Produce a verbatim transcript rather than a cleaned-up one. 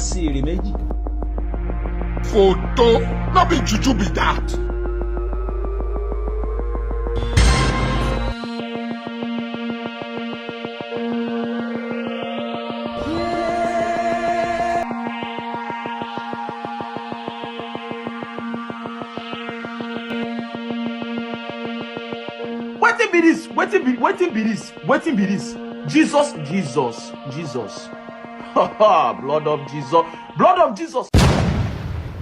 sí èrè méjì. Photo, no be juju be that. Wetin be this? Wetin be wetin be this? Wetin be this? Jesus, Jesus, Jesus. Ha ha! Blood of Jesus, blood of Jesus.